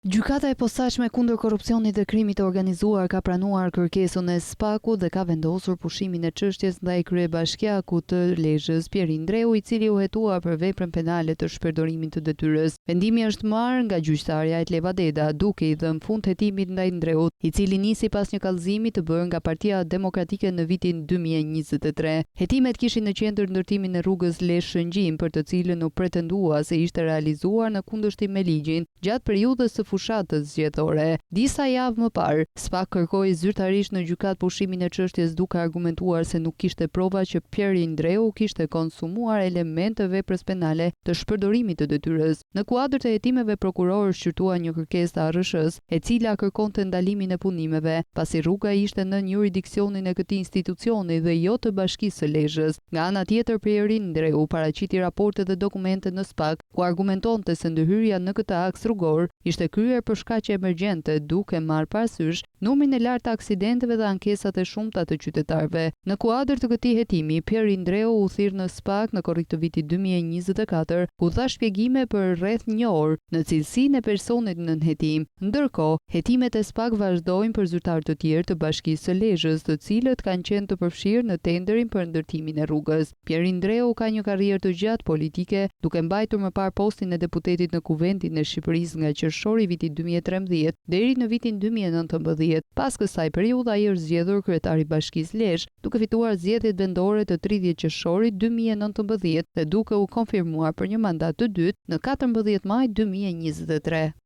Gjykata e Posaçme kundër Korrupsionit dhe Krimit të Organizuar ka pranuar kërkesën e SPAK-ut dhe ka vendosur pushimin e çështjes ndaj kryebashkiakut të Lezhës, Pjerin Ndreu, i cili u hetua për veprën penale të shpërdorimit të detyrës. Vendimi është marrë nga gjyqtarja Etleva Deda, duke i dhënë fund hetimit ndaj Ndreut, i cili nisi pas një kallëzimi të bërë nga Partia Demokratike në vitin 2023. Hetimet kishin në qendër ndërtimin e rrugës Lezhë-Shëngjin, për të cilën u pretendua se ishte realizuar në kundërshtim me ligjin, gjatë periudhës së fushatës zgjedhore. Disa javë më parë, SPAK kërkoi zyrtarisht në gjykatë pushimin e çështjes duke argumentuar se nuk kishte prova që Pjerin Ndreu kishte konsumuar elementë të veprës penale të shpërdorimit të detyrës. Në kuadër të hetimeve prokurorët shqyrtuan një kërkesë të ARRSH-së, e cila kërkonte ndalimin e punimeve, pasi rruga ishte nën juridiksionin e këtij institucioni dhe jo të Bashkisë së Lezhës. Nga ana tjetër, Pjerin Ndreu paraqiti raporte dhe dokumente në SPAK, ku argumentonte se ndërhyrja në këtë aks rrugor ishte kryer për shkaqe emergjente, duke marrë parasysh numrin e lartë të aksidenteve dhe ankesat e shumta të qytetarëve. Në kuadër të këtij hetimi, Pjerin Ndreu u thirr në SPAK në korrik të vitit 2024, ku dha shpjegime për rreth një orë, në cilësinë e personit nën hetim. Ndërkohë, hetimet e SPAK vazhdojnë për zyrtarë të tjerë të Bashkisë së Lezhës, të cilët kanë qenë të përfshirë në tenderin për ndërtimin e rrugës. Pjerin Ndreu ka një karrierë të gjatë politike, duke mbajtur më parë postin e deputetit në Kuvendin e Shqipërisë nga qershori i vitit 2013 deri në vitin 2019. Pas kësaj periudhe ai është zgjedhur kryetar i Bashkisë Lezhë, duke fituar zgjedhjet vendore të 30 qershorit 2019 dhe duke u konfirmuar për një mandat të dytë në 14 maj 2023.